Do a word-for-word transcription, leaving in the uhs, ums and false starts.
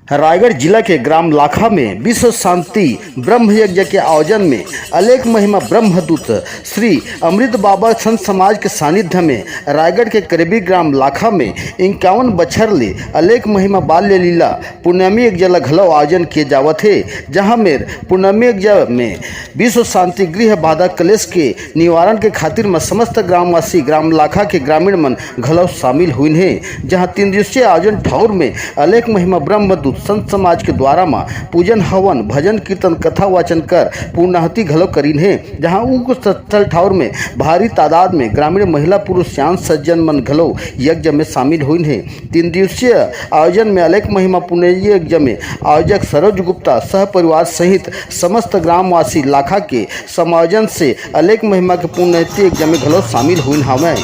रायगढ़ जिला के ग्राम लाखा में विश्व शांति ब्रह्म यज्ञ के आयोजन में अलेख महिमा ब्रह्मदूत श्री अमृत बाबा संत समाज के सानिध्य में रायगढ़ के करीबी ग्राम लाखा में इक्यावन बछर ले अलेख महिमा बाल्य लीला पूर्णमी यज्ञ ला घलो आयोजन किए जावत हे, जहां मेर पूर्णमी यज्ञ में विश्व शांति गृह बाधा कलेश के निवारण के खातिर म समस्त ग्रामवासी ग्राम लाखा के ग्रामीण मन घलो शामिल हुइन हे, जहां तीन दिवसीय आयोजन ठाउर में अलेख महिमा ब्रह्मदूत संत समाज के द्वारा म पूजन हवन, भजन कीर्तन, कथा वाचन कर पूर्णाहुति घलो करीन हे, जहां उक्त स्थल ठाउर में भारी तादाद में ग्रामीण महिला पुरुष सियान सज्जन मन घलो यज्ञ में शामिल हुइन हे। तीन दिवसीय आयोजन में अलेख महिमा पुनर्यज्ञ में आयोजक सरोज गुप्ता सह परिवार सहित समस्त ग्रामवासी लाखा के समायोजन से अलेख महिमा के पुण्यति यज्ञ में घलो शामिल हुइन हावय।